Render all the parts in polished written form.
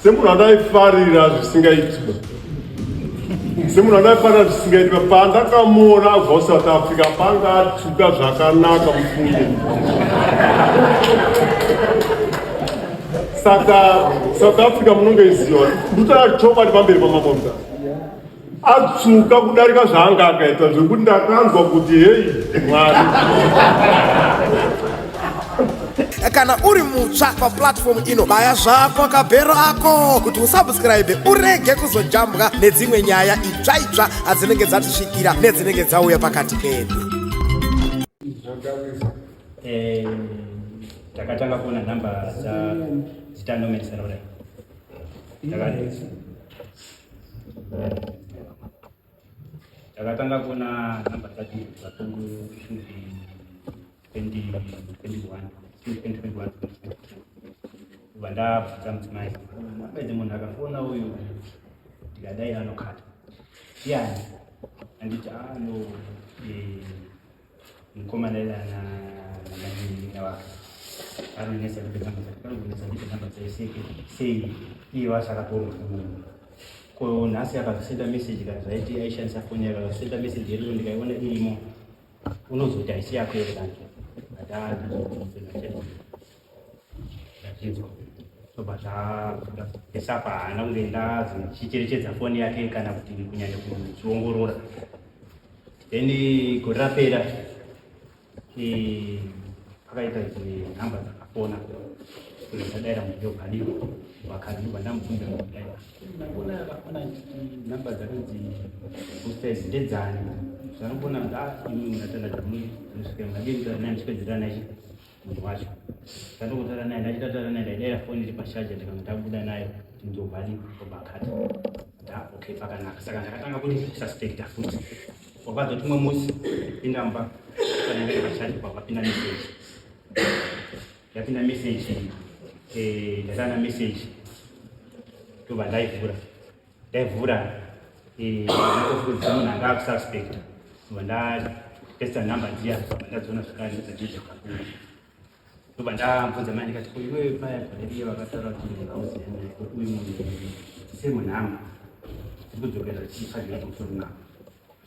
Semunhu andaifarira zvisingaitwa, semunhu andaifarira zvisingaitwa, pandakamuona abva kuSouth Africa panga atuka zvakanaka mufunge. Saka South Africa munongoiziva, ndikutaura chokwadi pamberi pamambo Mutasa. Atsvuka kudarika zvaanga akaita zvekuti ndakanzwa kuti hei Mwari. Kana uri mutsva paplatform ino, baya zvako kabhero ako kuti usubscribe urege kuzojambwa nedzimwe nyaya itsva itsva adzinenge dzatisvikira nedzinenge dzauya pakati pedu. Eh, takatanga kuona nhamba dzitanomedisana kudai. Takatanga kuona nhamba dzacho dzatongo 2021 2021 kubva ndabvunza mudzimai apedze munhu akafona uyu ndikadai anokata ndiani anditi ano ah, mukomana nana wake anonetsa ndipe namba dzake anonetsa ndipe namba dzaiseke sei iye wacho akatorwa munhu ko nhasi akazosenda message kana zvaiti aishandisa foni yake akazosenda message iriro ndikaiona irimo unozoti haisi yako here kanti ndazvinzwa tobva zvapesapa haana kunge ndazochicherechedza foni yake kana kuti kunyanya kuzviongorora. Then gore rapera pakaita dzimwe nhamba dzakafona ndadaira munhu ndobva vakadzi ndobva ndamubvunza ndaira ndakona akafona nhamba dzakanzi booster ndedzani zvanobona kuti ah imi munatanda dzamunosvika munadii kutaura naye muchipedzerana naye munhu wacho ndandokutaura naye ndachitataura naye ndaidaira foni iri pashaja ndikanga ndabuda nayo kuti ndobva adi obva akati nda okay pakanaka. Saka ndakatanga kuti suspecta futi wakazoti umwe musi pinda mumba panenge pashaja kwakapinda message yapinda message eh, ndakaona message ndobva ndaivhura ndaivhura eh, ndatofudzira munhu anga akususpecta ndobva ndatesta number dziya ndobva ndadziona zvakare ndobva ndakakura ndobva ndabvunza mai ndikati ko iwewe paya gore riye vakataura kuti hauziva naye ko uyu munhu semunhamba tiri kudzokera tichitsvagira pamusoro navo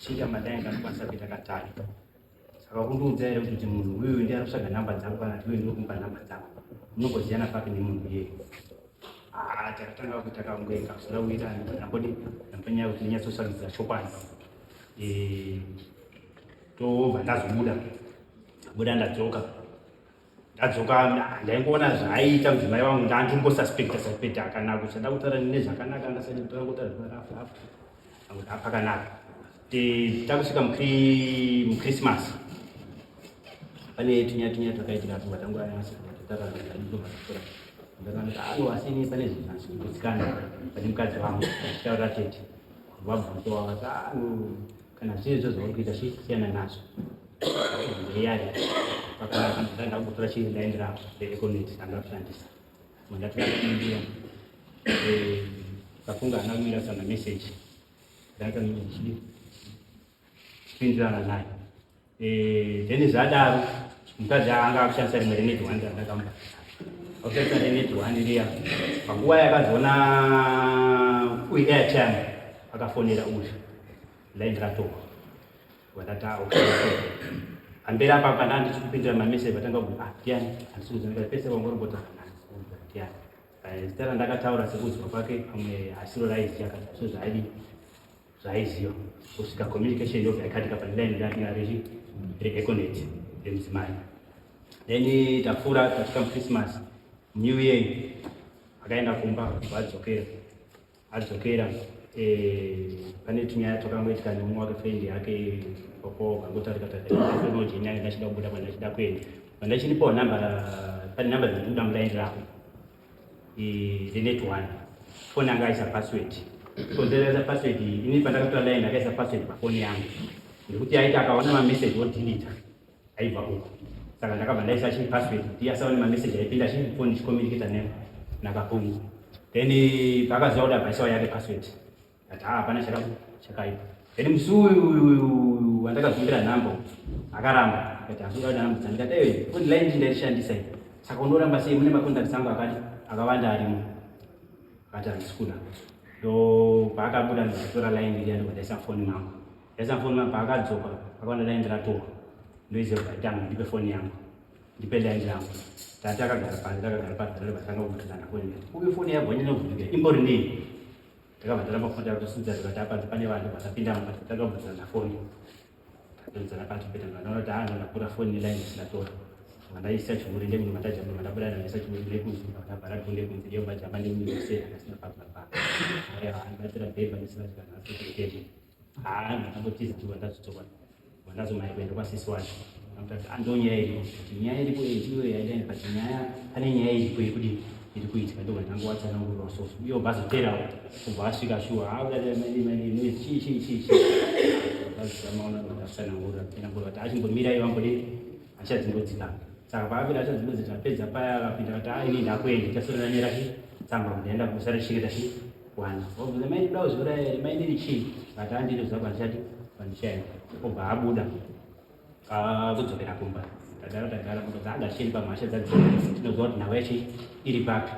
chinja madai nganokwanisa kuita katatu. Saka kundiudza here kuti munhu uyu ndiye ari kutsvaga nhamba dzako kana kuti iwe ndiwe kumupa nhamba dzako? Munongoziyana papi nemunhu iyeye? Ah, takatanga kuita kangoenga kusada kuita ndambodi ndambonyaya kuti ndinyatsotsvagidzira chokwadi. Eh, tobva ndazobuda. Buda ndadzoka. Ndadzoka ndaingoona zvaaiita mudzimai wangu ndandingosuspecta suspecta kana kusada kutaura nezvakanaka ndasati kutaura kutaura zvakarafu rafu akuti apakanaka takusvika muchristmas pane tunyaya tunyaya twakaitika tuvatangaaano asi ini pane zvinhu zvandikutsikana pane mukadzi wangu achitaura tete vabvunzo wakati ano kana zviri izvo zvauri kuita siyana nazvo ndeyari pakanaka ndakutora chii ndaendera reeconet ndanga kushandisa Ndakapindura eh, kafunga haana kumira sana message ndakachipindurana naye eh, then zvadaro mukadzi anga akushandisa rimwe renet one randakamupa akushandisa renet one riya panguva yakazoona uyu airtime akafonera uyu line ratoka Pamberi apa pana ndichikupindira mamessage vatanga ku ah ndiani handisi kuziva pese wangorobota ndiani eh, zita randakataura sekunzwa kwake pamwe asiro raiziva kana so zvaidi zvaiziva kusvika communication yobva yakatika pane line rake rechi reeconet remudzimai then tapfuura tasvika muchristmas new year akaenda kumba vadzokera Adzokera eh, pane tunyaya twakangoitika neumwe wake friend yake oko kangotarika tarika nyaya ndachida kubuda kwandachida kuenda pandachinipawo namba pane namba dzandikuda mulaini rako eh, renet one foni anga aisa password konzera aisa password ini pandakatora line akaisa password pafoni yangu ndikuti aiti akaona mamessage odelita aibva uko saka ndakabva ndaisa chii password kuti asaone mamessage aipinda chii phone ichicommunicata ne nakapungu then paakaziva kuti abva aisawo yake password ati haa hapana chakaipa then musi uyu wandakazumbira nhambo akaramba akati hazuda kuda nhambo dzangu ndikati ewe phone line ndindaishandisa iyi saka unoramba sei mune macontacts angu akati akawanda arimo. Akati handisi kuda. Ndo paakabuda ndikatora line riya ndobva ndaisa foni mangu. Ndaisa foni mangu paakadzoka akaona line ratorwa. Ndoiziva kuti aitanga ndipe foni yangu. Ndipe line rangu. Tati akagara panze takagara panze ndobva tanga kubvunzana foni. Uyu foni yabva nyanya imbori nei? Takabva taramba foni takutosudza tikati apa pane vanhu vasapinda mukati tanga kubvunzana foni. Ndakapedzana pacho peta ndakaona kuti haa ndakura foni neline isingatora. Vandaisa chihuri ndekuti matajamba vandabuda ndaisa chihuri nekunzi ndabhara kunde kunzi ndiyo bajamba nekunzi sei akasina papa pa. Aiwa andibatsira bhebha ndisina chikanasi kuteje. Haa ndakambotiza ndibva ndazodzoka. Ndazomhanya kuenda kwasisi wacho. Ndakati andonyaya iripo. Kuti nyaya iripo iyi ndiyo yaida but nyaya pane nyaya iripo yekuti iri kuitika ndobva ndangowatsanangurira so iyo bvazoterawo kubva asvika shuwa haa chii chii chii chii vazamaona ndakatsanangura tsanangura kuti achimbomira iwo ambodii achadzingodzikama. Saka paapinda achadzingodzika apedza paya akapinda akati a ini ndakuenda chasorera nyera chi tsamba kuti ndaenda kubasa rechiketa chi wana wabvunza mai ndinoda kuzviuraya here mai ndiri chii akati andiri zvako handichati handichaenda. Obva abuda kudzokera kumba. Tagara tagara motodzi angachiri pamhasha dzadzika tinoziva kuti nhau yacho iri papi.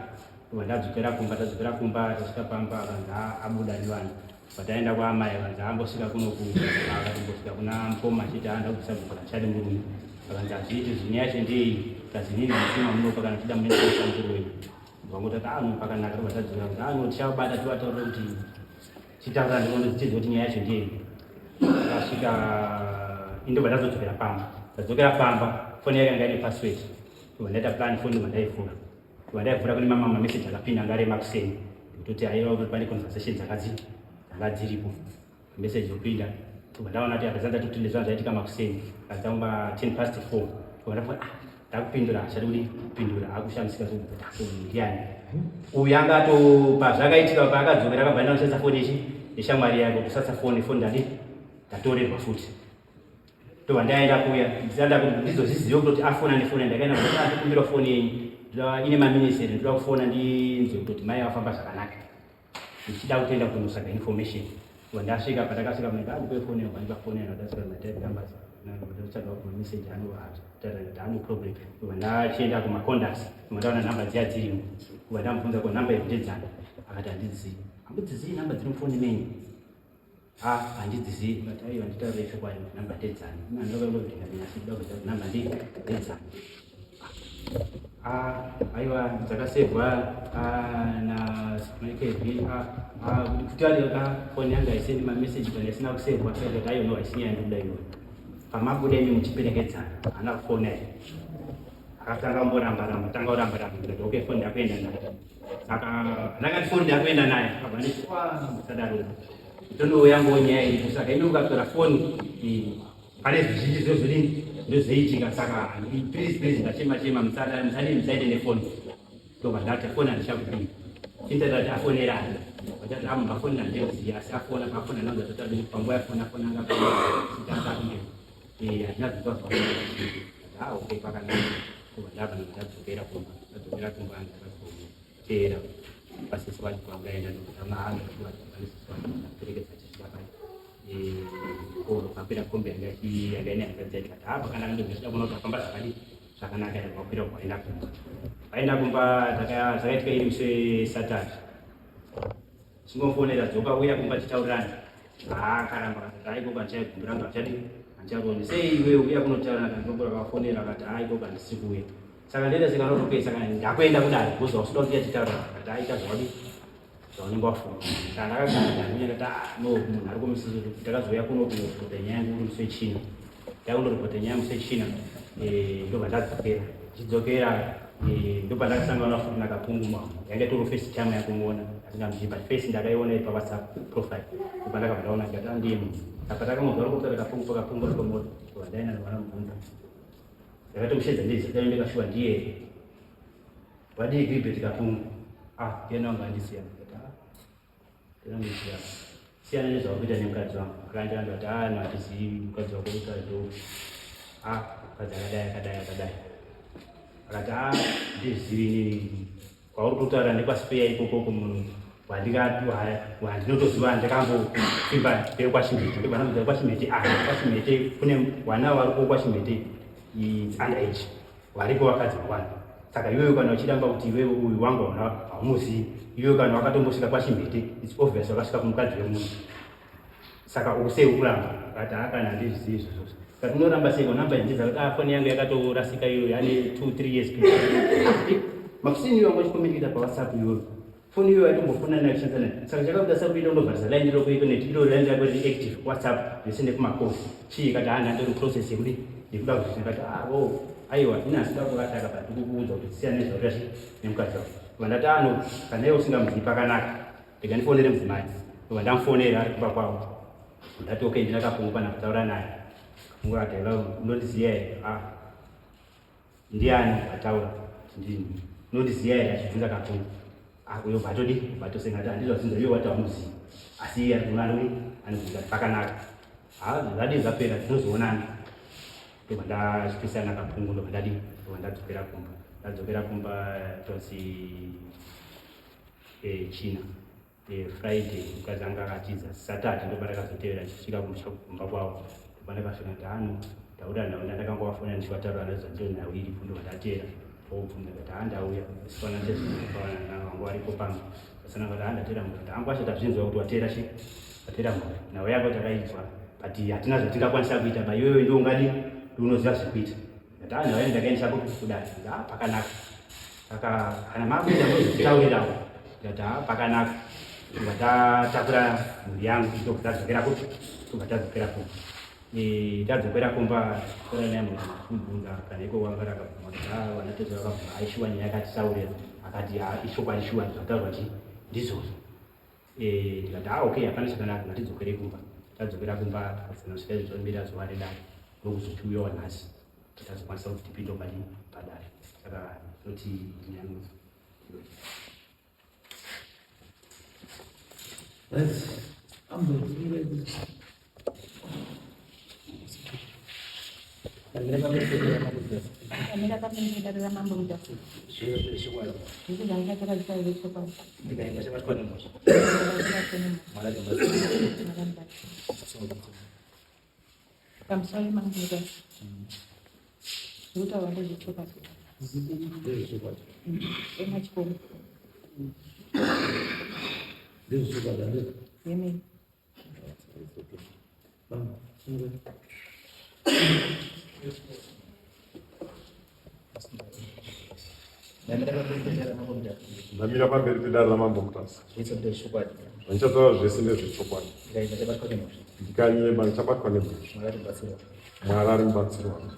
Ndobva ndadzokera kumba tadzokera kumba tasvika pamba akanzi abuda nevanhu. Pataenda kwaamai akanzi ambosvika kunoku akatombosvika kuna mukoma achiti aenda kubvisa bhuku rachadi murume. Akanzi hazviiti zvinyaya yacho ndei kazi inini ndisima munopa kana tida munoisa mukuru wenyu. Vangotati ah no pakanaka ndobva tadzokera kuti ah no tichabata tivataurire kuti chitaura ndinoona tichiziva kuti nyaya yacho ndei. Tasvika indobva ndazodzokera pamba. Ndadzokera pamba foni yake yanga ine password. Ndobva ndaita plan foni ndobva ndaivhura. Ndobva ndaivhura kune mamwe mameseji akapinda anga ari emakuseni. Ndikutoti aiwa kuti pane conversation dzanga dziripo. Message yopinda. Ndobva ndaona kuti akazanza kuti ndezvanhu zvaitika makuseni. Akadzamba 10 past 4. Ndobva ndafunga ah ndakupindura hachadi kuti kupindura akushamisika zvekuti ah uyu ndiani. Uyu anga ato pazvakaitika paakadzokera akabva aenda kushandisa foni yechi yeshamwari yake kusatsa foni foni ndadi ndatorerwa futi. Ndobva ndaenda kuya ndisanda kuti ndizozvizive kutoti afona nefoni ndakaenda kuti andikumbira foni yenyu ndoda ine maminutes here ndoda kufona ndinzwe kutoti mai vafamba zvakanaka ndichida kutoenda kunotsvaga information. Ndobva ndasvika patakasvika mune andipe foni yangu andipa foni yangu ndasvika matype numbers ndotsvaga mameseji anotaura kuti ano problem. Ndobva ndachienda kumacontacts ndobva ndaona nhamba dziya dzirimo. Ndobva ndamubvunza ko nhamba idzi ndedzani akati handidzizivi. Hamudzizivi nhamba dziri mufoni menyu? Ah handidzizivi but aiwa nditaurire chokwadi kuti nhamba ndedzani. Asi ndoda kuziva kuti nhamba ndedzani. Ah aiwa dzakasevhwa na MKV kuti ari foni yangu haisendi mameseji kana isina kusevhwa saka kuti aiwa no haisi nyaya ndikuda iyoyo. Pamabuda imi muchiperekedzana haana kufona here. Akatanga kumboramba ramba tanga kuramba ramba ndikati okay foni ndakuenda nayo. Saka ndakati foni ndakuenda nayo akabva nditi wa musadaro. Tonouya ngo nyaya iripo saka imi mukatora foni iyi pane zvizhinji zvozodini ndozoitika saka please please ndachema chema musadaro musadini musaite nefoni. Ndobva ndati foni handichakupii. Chintatati afonera ani. Vachati amu afoni handizivi asi afona pafona nanza totadi panguva yafona afona anga sitasa kunge handina zvinzwa zvaona. Ah okay pakanaka. Ndobva ndabva ndadzokera kumba. Ndadzokera kumba ndakazoteera pasisi wacho kwangaenda ndobva ndabva pasisi wacho ndaperekedza tichisvika pai. Kakwira kombi yanga yanga ine hanzvadzi yacho ati ah pakanaka ndozvachida kuona kuti afamba zvakadii zvakanaka here wakwira waenda kumba. Vaenda kumba zvakaitika iri musi weSaturday. Chingofonera dzoka uya kumba titaurirane. Haa akaramba akati hayi gogo handichaigumbira hangu handichadi handichakuoni. Sei iwe uya kunotaurirana kana gogo rakafonera akati hayi gogo handisi kuuya. Saka ndoita seka okay saka ndakuenda kudare because wausuda kuti titaurira akati hayi ita zvawadi zvaunenge wafunga. Saka ndakagara ndamira ndati ah no munhu ari kumisi ndakazouya kuno kunoripota nyaya yangu uri musi wechina. Ndakundoripota nyaya musi wechina ndobva ndadzokera. Ndichidzokera ndobva ndakasangana futi naKapungu mama. Yanga itori first time yakumuona asingamuzivi but first ndakaiona iri paWhatsApp profile. Ndobva ndakabva ndaona ndikati ah ndiye munhu. Apa takamubva rokutaura Kapungu Kapungu ari pamota. Ndobva ndaenda ndobva ndamubvunza. Ndakatomushedza ndiye ndaenda kashuwa ndiye. Wadii Gilbert Kapungu? Ah ndiye wangu andisiya. Ndikati ah ndinomuziva. Siyana nezvauri nemukadzi wangu. Akaenda ndikati ah no handizivi mukadzi wako mukadzi upi. Ah mukadzi akadai akadai akadai. Akati ah handizivi inini kwauri kutaura nekwasipeya ikokoko munhu wandinotoziva ndakambopfimba kwachimhete. Ndobva ndamubvunza kwachimhete ah kwachimhete kune vana variko kwachimhete it's under age variko vakadzi vakawanda. Saka iwewe kana uchiramba kuti iwewe uyu wangu haumuzivi, iwewe kana wakatombosvika kwaChimhete, it's obvious wakasvika kumukadzi wemunhu. Saka usei ukuramba? Akati haa kana handizvizivi izvozvo. Saka unoramba seiko namba idzi dzakati ah foni yangu yakatorasika iyoyo yane 2 3 years. Makusini iwe wanga uchicommunicata paWhatsApp iyoyo. Foni iyoyo aitombofona nayo kushandisa nayo. Saka chakakuita sekuita unovharisa line rako econet iro line rako riri active WhatsApp zvese nekumakosi. Chii kati haa ndandori process yekudi yekuda kuzviita ndikati ah oh aiwa ini handisi kuda kukataka but ndikukuudza kuti siyana nezvauri kuita nemukadzi wako. Ndati ah no kana iwe usingamuzivi pakanaka. Rega ndifonere mudzimai. Ndobva ndamufonera ari kumba kwavo. Ndati okay ndina kapungu pana kutaura naye. Kapungu akati hello unondiziva here? Ah. Ndiani ataura? Ndini. Unondiziva here achibvunza kapungu. Ah uyo bvatodi bvatosenga ati handizvo zvinhu iwe wati haumuzivi. Asi iye ari kumwana anodi anobvunza pakanaka. Ah zvadii zvapera tinozoonana. Ndobva ndachipesana kapungu ndobva ndadii ndobva ndadzokera kumba. Ndadzokera kumba tonzi eh, china eh, friday mukadzi anga akatiza saturday ndopa ndakazotevera ndichisvika kumusha kumba kwavo ndopa ndakasvika ndati ano taura nhau ndandakangowafona ndichivataura ndazandiro nhau iripo ndobva ndateera obvunza ndati ha ndauya sikwana chezvinofaana vangu varipo pano asana vati ha ndateera mhuri ndati angu acho tazvinzwa kuti wateera chi wateera mhuri nhau yako takainzwa but hatina zvatingakwanisa kuita ba iwewe ndiwo ungadi ndiunoziva zvekuita ndati ha nhau yangu ndakaendesa kudare ah pakanaka Saka kana makuenda mozvitaurirawo ndikati haa pakanaka tobva tatakura mhuri yangu tobva tadzokera kupi tobva tadzokera kumba eh, tadzokera kumba tora naye mhuri kumubvunza kana iko wanga rakabvuma kuti haa vana tete vakabvuma aishuwa nyaya yakatitaurira akati haa ichokwadi shuwa zvataurwa chi ndizvozvo eh, ndikati haa okay hapana chakanaka ngatidzokere kumba tadzokera kumba tikasanosvika izvozvo zuva redare ndokuzochiuyawo nhasi tazokwanisa kuti tipinde padi padare saka toti nyaya Ndamira pamberi pedare ramambo Mutasa. Zvese zvandakataura zvichave zvechokwadi. Pamusoro mambo Mutasa. Zvekutaura ndezvechokwadi. Ndezvechokwadi. Emachikomo. Ndezvechokwadi handizvo? Amen. Bamba, sunga. Ndamira pamberi pedare ramambo Mutasa. Zvandichataura zvese ndezvechokwadi. Ndikanyeba ndichabatwa nemhosva. Mwari ari mubatsiri wangu.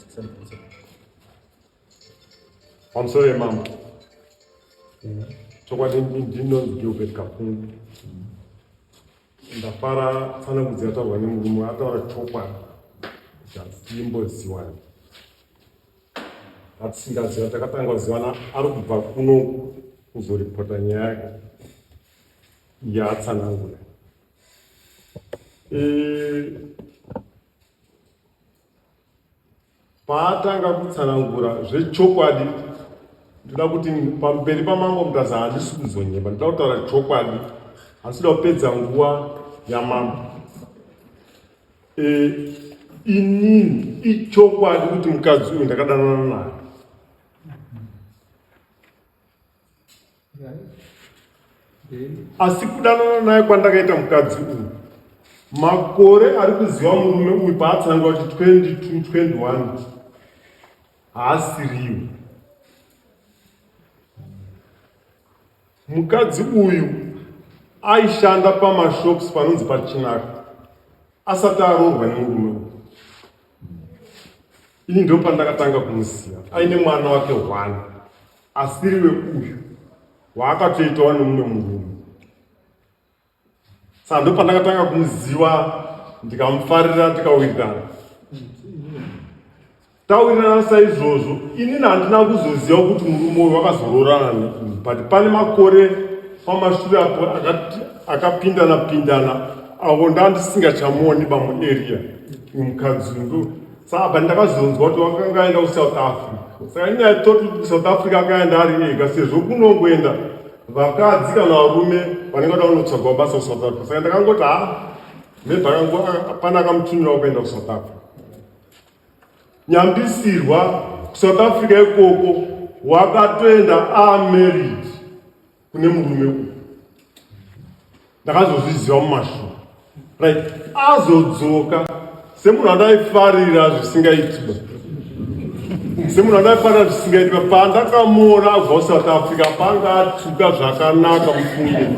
Pamusoro yemambo. Chokwadi ndinonzi Gilbert Kapungu. Ndafara tsanangudzi yataurwa nemurume ataura chokwadi kuti hatimboziwani. Hatisingaziva takatanga kuzivana ari kubva kuno kuzoripota nyaya yaatsanangura. E, paatanga kutsanangura zvechokwadi ndoda kuti pamberi pamambo Mutasa handisi kuzonyeba ndoda kutaura chokwadi handisi kuda kupedza nguva yamambo e, inini ichokwadi kuti mukadzi uyu ndakadanana naye asi kudanana naye kwandakaita mukadzi uyu makore ari kuziva murume uyu paatsanangura kuti 22 21 haasiriwo mukadzi uyu aishanda pamashops panonzi pachinaka asati aroorwa nemurume uyu ini ndo pandakatanga kumuziva aine mwana wake one asiri weuyu waakatoitawo nemumwe murume saka ndo pandakatanga kumuziva ndikamufarira tikawirirana tawirirana saizvozvo inini handina kuzoziva kuti murume uyu wakazoroorana neini but pane makore pamashure apo akapindana pindana avo ndandisingachamuoni bamuarea mukadzi uyu saka apa ndakazonzwa kuti wakanga aenda kusouth africa saka ini i thought kuti kusouth africa akaenda ari ega sezvo kunongoenda vakadzi kana varume vanenge vada kunotsvagwa basa kusouth africa saka ndakangoti ha maybe pana akamutumira kuenda kusouth africa nyambisirwa kusouth africa ikoko. Wakatoenda amarried kune murume uyu. Ndakazozviziva mumashure. Right, azodzoka semunhu andaifarira zvisingaitiba. Semunhu andaifarira zvisingaitiba pandakamuona abva kuSouth Africa panga atsvuka zvakanaka mufunge.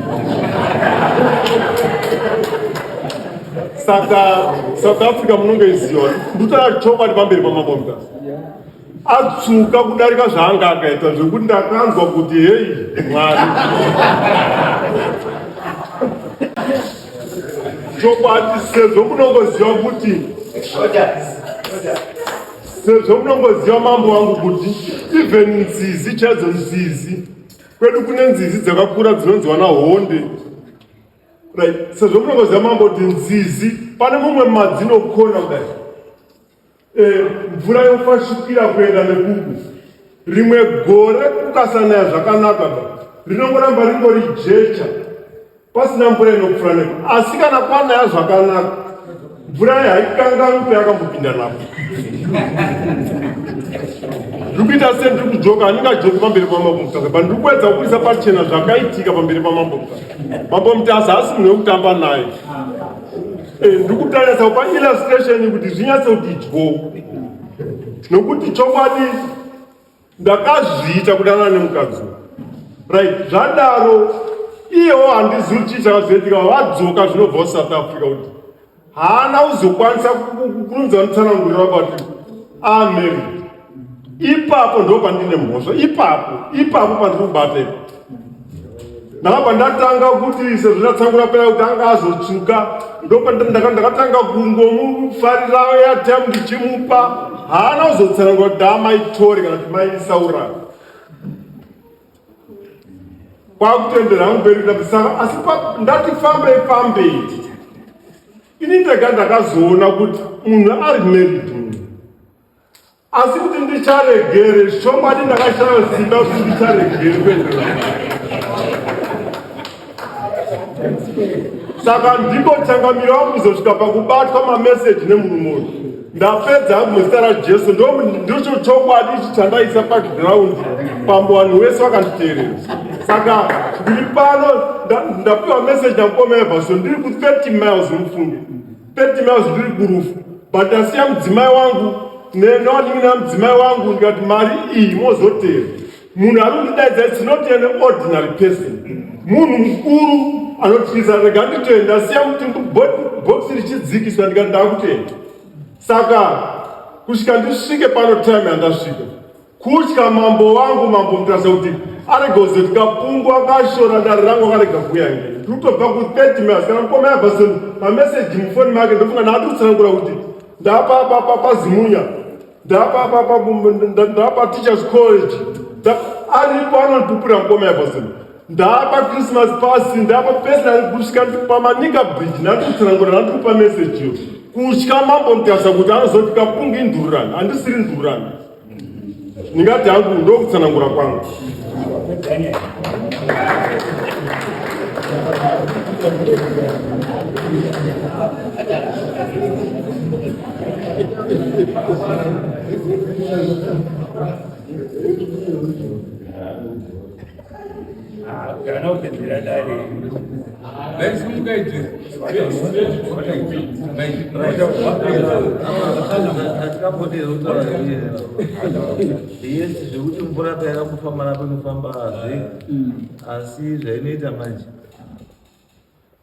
Saka South Africa munongoiziva. Ndikutaura chokwadi pamberi pamambo Mutasa. Atsvuka kudarika zvaanga akaita zvekuti ndakanzwa kuti heyi Mwari. Chokwadi sezvo munongoziva kuti sezvo munongoziva mambo wangu kuti even nzizi chaidzo nzizi kwedu kune nzizi dzakakura dzinonzi wana honde. Right. Sezvo munongoziva mambo kuti nzizi pane mumwe madzinokona kudai. Eh, mvura yofashukira kuenda nekuku. Rimwe gore kukasanaya zvakanaka ba. Rinongoramba ringori jecha. Pasina mvura inopfura neko. Asi kana kwanaya zvakanaka, mvura iyi haikanganwi payakambopinda napo. Ndiri kuita sendiri kujoka, handingajoki pamberi pamambo Mutasa, but ndiri kuedza kubudisa pachena zvakaitika pamberi pamambo Mutasa. Mambo Mutasa haasi munhu wekutamba naye. Eh, ndiri kutarisa kupa illustration kuti zvinyatse kuti dyo, nokuti chokwadi ndakazviita kudanana nemukadzi uyu. Right, zvadaro iyewo handizivi chii chakazoitika, vadzoka zvinobva kuSouth Africa kuti haana kuzokwanisa kurunza mutsananguriro wako kuti amarried. Ipapo ndo pandine mhosva, ipapo ipapo pandiri kubata ipapo. Ndakabva ndatanga kuti sezvo ndatsangura paya kuti anga azotsvuka, ndakatanga kungomufarira airtime ndichimupa. Haana kuzotsanangura kuti ndaamaitore kana kuti maisaurana. Kwakutendera hangu mberi ndati saka asi ndati fambei fambei. Ini ndega ndakazoona kuti munhu ari married munhu. Asi kuti ndicharegere chokwadi ndakashaya simba kuti ndicharegere kuenderera mberi. Saka ndipo changamiro wangu kuzosvika pakubatwa mameseji nemurume uyu. Ndapedza hangu muzita raJesu, ndicho chokwadi ichi chandaisa paground pambo vanhu wese vakanditeerera. Saka ndiri pano ndapiwa meseji namukoma Everson, ndiri ku 30 miles mufunge. 30 miles ndiri kurufu, but ndasiya mudzimai wangu nevanin'ina mudzimai wangu, ndikati mari iyi mozoteera. Munhu ari kundidaidza, it's not an ordinary person, munhu mukuru anotyisa. Rega nditende, ndasiya kuti box richidzikiswa, ndikati ndakutenda. Saka kusvika ndisvike pano time yandasvika, kutya mambo wangu mambo Mutasa kuti arege kuzoti Kapungu akashora dare rangu akarega kuuya ngei. Ndiri kutobva ku 30 miles kana mukoma Everson mameseji mufoni make ndofunga ndaati kutsanangura kuti ndapa paZimunya, ndapa Teachers College, aripo anondipupurira mukoma Everson, ndapa Christmas pasi, ndapa personal kusvika paManika Bridge. Ndati kutsanangura, ndati kupa meseji iyo kutya mambo Mutasa kuti anozoti Kapungu indururani. Handisiri ndururani, ndingati hangu ndokutsanangura kwangu. Kana kupedzera dare. Yes, zvekuti mvura payakambofamba napo inofamba hazve, asi zvainoita manje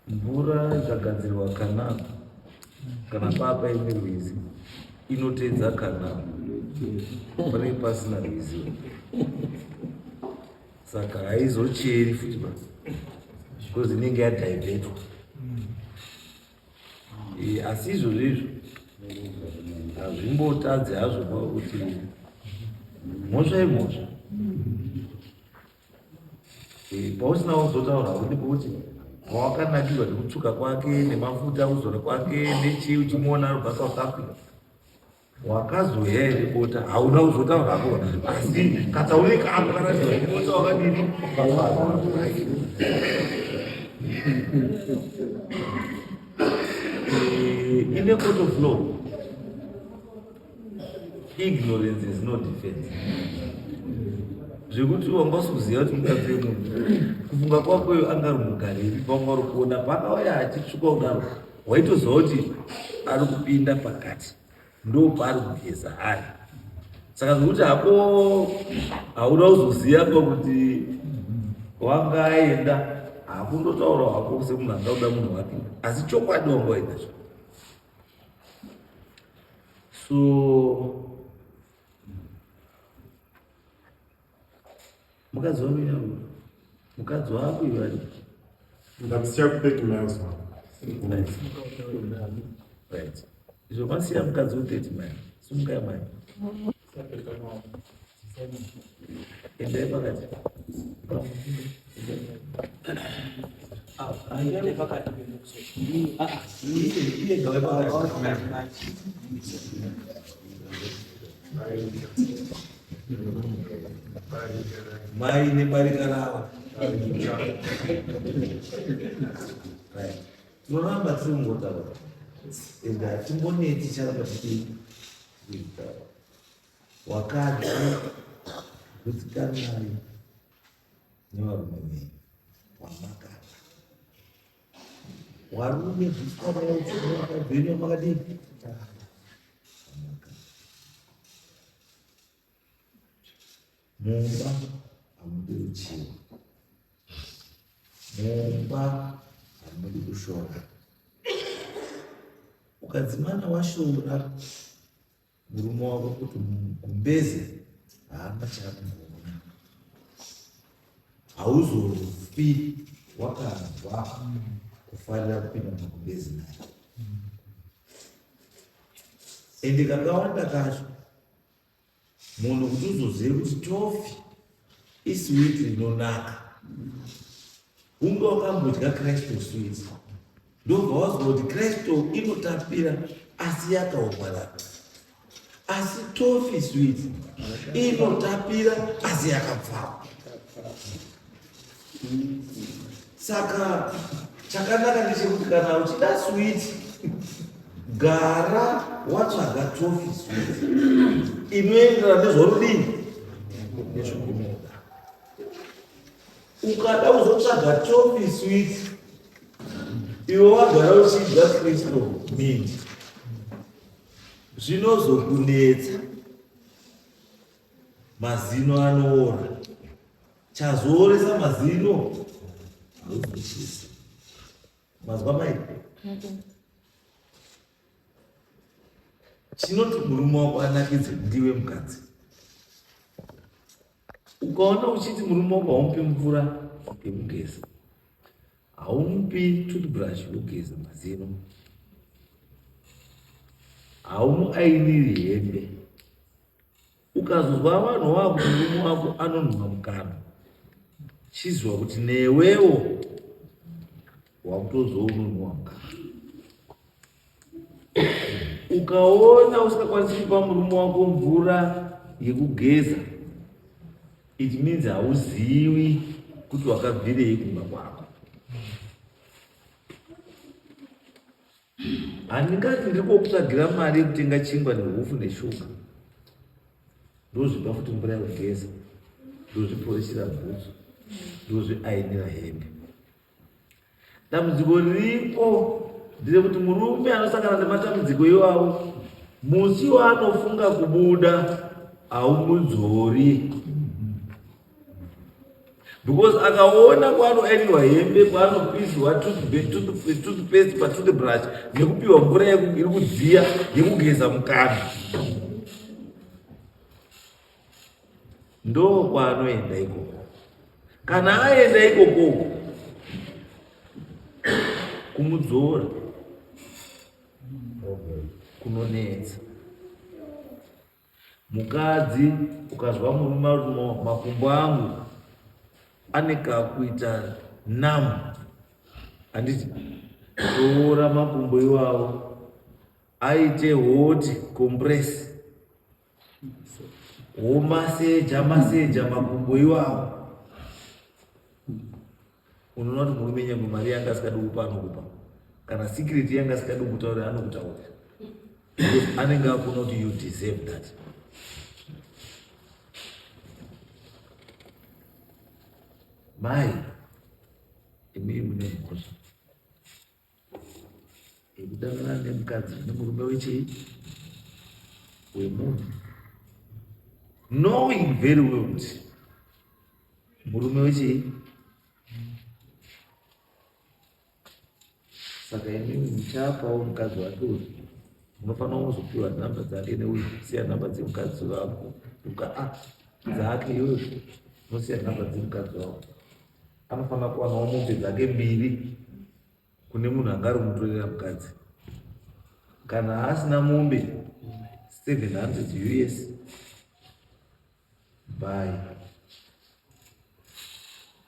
mvura ikagadzirwa canal kana paa paine rwizi inoteedza canal, panenge pasina rwizi, saka haizocheri futi ba because inenge yadhaivetwa. Asi izvozvo izvo hazvimbotadzi hazvo pakuti mhosva imhosva. Pausina kuzotaura haudi kuti wawakanakirwa nekutsvuka kwake nemafuta kuzora kwake nechii uchimuona arubva South Africa, wakazouya here bota hauna kuzotaura hako, asi kataure kako karatidza kuti bota wakadini. In a court of law, ignorance is no defense. Zvekuti wanga usikuziva kuti mukadzi wemunhu kufunga kwako iyo anga ari mugariri pawanga uri kuona paakauya achitsvuka kudaro waitoziva kuti ari kupinda pakati ndopaari kugeza ari saka zvekuti hako hauna kuzoziva pakuti wanga aenda hakundotaura hako semunhu anga kuda munhu wake asi chokwadi wanga waenda zvo so mukadzi wako ina mukadzi wako iwe ari ndakusiya ku 30 miles right izvo masiya mukadzi ku 30 miles simukai mai endai pakati Mai nebarika ravo. Tinoramba tiri kungotaura ende hatimboneti charamba tichitaura. Wakadzi gutsikanai nevarume venyu wamakada. Warume gutsikanai nevakadzi venyu vamakadii Mumba hamudi ruchiwa. Mumba hamudi kushora. Ukadzimana washora murume wako kuti gumbeze haana chaanogona, hauzofi wakanzwa kufarira kupinda mumagumbezi naye. Ende kakawanda kacho munhu kuti uzozive kuti tofi iswiti rinonaka hunge wakambodya kristo switi ndobva wazwa kuti kristo inotapira asi yakaomarara asi tofi switi inotapira asi yakapfava Saka chakanaka ndechekuti kana uchida sweet gara watsvaga tofi sweet inoenderana nezvaunodii nezvaunoda. Ukada kuzotsvaga tofi sweet iwe wagara uchidya crystal mint zvinozokunetsa mazino anoora Chazooresa mazino hauzwisisi. Mazwa mai? Chinoti murume wako anakidze ndiwe mukadzi. Ukaona uchiti murume wako haumupi mvura yekugeza, haumupi toothbrush yekugeza mazino, haumuainiri hembe Ukazozwa vanhu wakuti murume wako anonhuwa mukanwa, chiziva kuti newewo wakutozowo unonhuwa mukanwa. Ukaona usingakwanisi kupa murume wako mvura yekugeza, it means hauzivi kuti wakabvirei kumba kwako. Handingati ndiri kokutsvagira mari yekutenga chingwa nehufu neshuga. Ndozvipa futi mvura yekugeza, ndozviporeshera bhutsu, ndozviainira hembe. Dambudziko riripo nderekuti murume anosangana nematambudziko iwawo musi waanofunga kubuda haumudzori. Because akaona kwaanoainirwa hembe, kwaanopiswa toothpaste patoothbrush nekupiwa mvura iri kudziya yekugeza mukanwa, ndo kwaanoenda ikoko. Kana aenda ikoko kumudzora kunonetsa. Mukadzi ukazwa murume ari makumbo angu ane kakuita namu handiti tora makumbo iwawo aite hot compress womaseja maseja makumbo iwawo unoona kuti murume nyangwe mari yanga asikadi kupa anokupa kana secret yanga asikadi kutaurira anokutaurira because anenge akuona kuti you deserve that. Mai, imi mune mhosva yekudanana nemukadzi nemurume wechii wemunhu, knowing very well kuti murume wechii. Saka imimi muchapawo mukadzi wake uyu, munofanira kuzopiwa nhamba dzake neuyu, siya nhamba dzemukadzi wako uka a dzake iyoyo, unosiya nhamba dzemukadzi wako. Anofanira kuwanawo mombe dzake mbiri kune munhu anga ari kumutorera mukadzi. Kana asina mombe 700 US by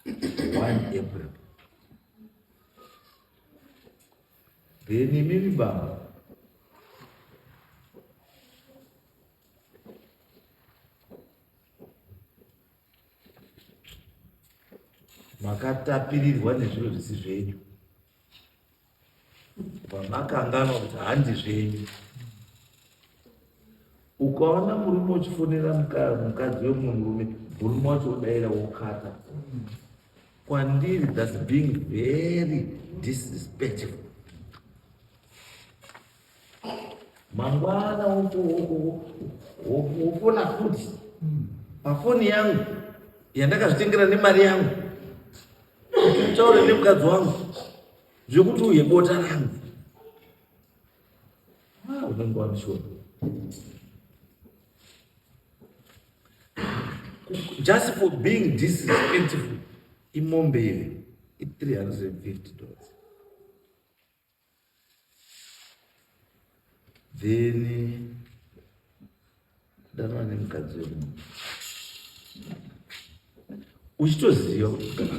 1 April, then imimi baba makatapirirwa nezviro zvisi zvenyu, pamakanganwa kuti handi zvenyu. Ukaona murume uchifonera mukadzi wemumwe murume, murume wacho wodaira, wokata kwandiri, that's being very disrespectful. Mangwana wofona futi pafoni yangu yandakazvitengera nemari yangu kuti utaure nemukadzi wangu zvekuti uye bota rangu. Ah, unenge wandishora just for being disrespectful. Imombe iyo i$350. Then danana nemukadzi wemunhu uchitoziva kuti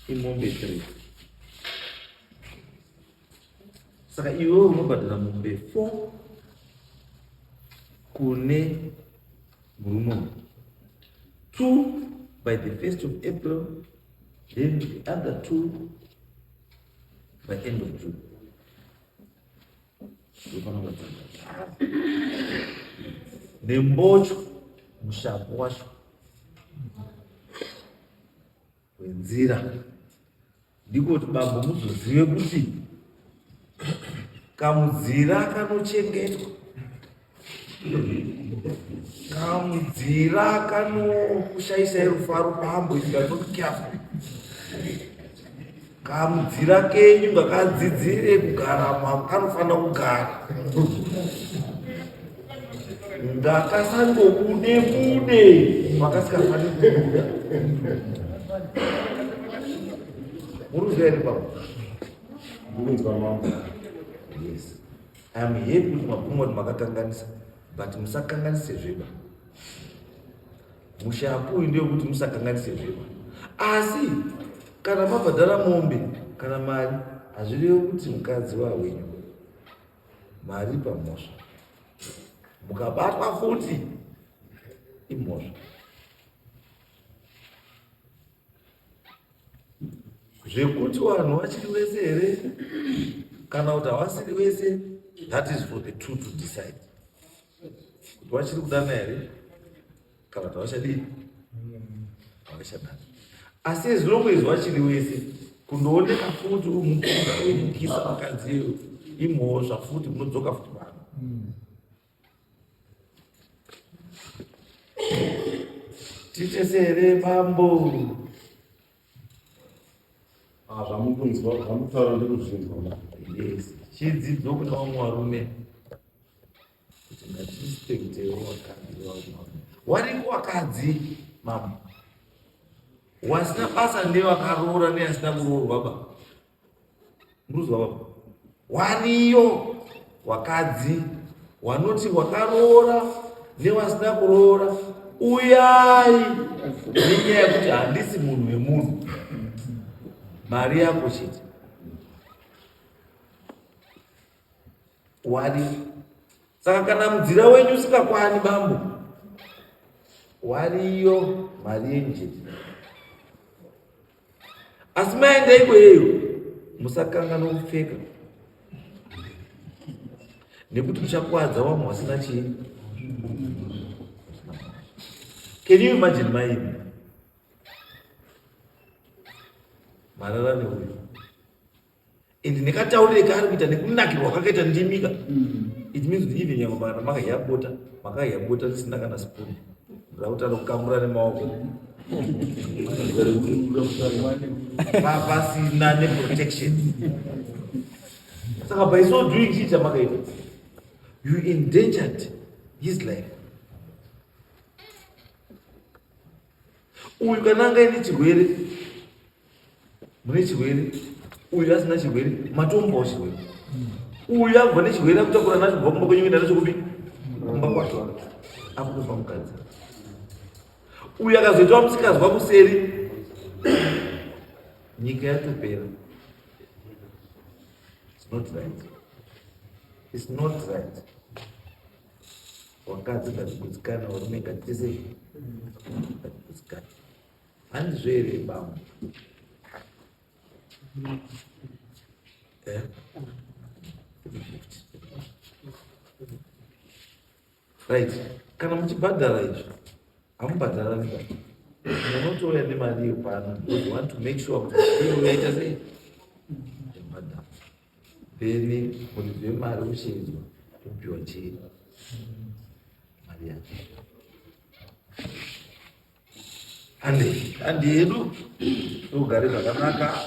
imombe 3. Saka iwewe unobhadhara mombe 4 kune murume uyu, 2 by the 1st of April, then the other 2 by end of June. Ndofanira kubhadhara nembocho, mushapo wacho wenzira. Ndiko kuti bambo muzozive kuti kamudzira kanochengetwa, kamudzira kanokushayisai rufaro. Bambo, if you are not careful, kamudzira kenyu ngakadzidzire kugara kanofanira kugara, ngakasangobude bude makasikafaniri kubuda. Muri here baba? Ndikunzwa, mambo. Yes, I am happy kuti mabvuma kuti makakanganisa, but musakanganise zveba. Mushapu uyu ndewekuti musakanganise zveba, asi kana mabhadhara mombe kana mari, hazvirevi kuti mukadzi wawenyu. Mari pamhosva, mukabatwa futi imhosva. Zvekuti vanhu vachiri vese here kana kuti havasiri vese, that is for the two to decide, kuti vachiri kudana here kana kuti havachadii, havachadana. Asi as long as vachiri wese, kundooneka futi umukisa mukadzi imhosva futi, munodzoka futi pano. Titese here, bambo? Ah, zvamukunzwa, zvamutaura ndikuzvinzwa. Yes, chidzidzo kune vamwe varume kuti ngatirespektewo vakadzi vamwe varume. Wariko vakadzi, mama, wasina basa ndevakaroora neasina kuroorwa ba. Muruzwa, baba? Wariyo wakadzi wanoti wakaroora newasina kuroora uyai, nenyaya yekuti handisi munhu wemunhu, mari yako chete. Wari saka kana mudzira wenyu usikakwani, bambo, wariyo mari yenyu chete. Asi maenda ikweyo, musakanganwa kupfeka, nekuti muchakwadza vamwe vasina chii. Can you imagine maini marara neuyu and nekataurire kaari kuita nekunakirwa kwakaita ndimika mm. It means kuti even nyangwe kana makadya bota, makadya bota risina kana spoon, rakuti anokamura nemaoko pasina neprotection. Saka by so doing, chii chamakaita? You endangered his life. Uyu kana anga aine chirwere, mune chirwere, uyu asina chirwere, matomupawo chirwere. Uyu abva nechirwere akutakura nacho kubva kumba kwenyu kuenda nacho kupi? Kumba kwake, akutopa mukadzi. Uyu akazoitawo musikazwa kuseri, nyika yatopera. It's not right, it's not right. Wakadzi ngatigutsikana, varume ngatitese ngatigutsikana. Handizvo here bambo? Eh? Right, kana muchibhadhara izvi, hamubhadharani ba, munotouya nemari iyo pano because you want to make sure kuti iyo yaita sei, yabhadhara. Then muridzi wemari uchiidzwa kupiwa chii, mari yacho. Hande, hande yedu togare zvakanaka.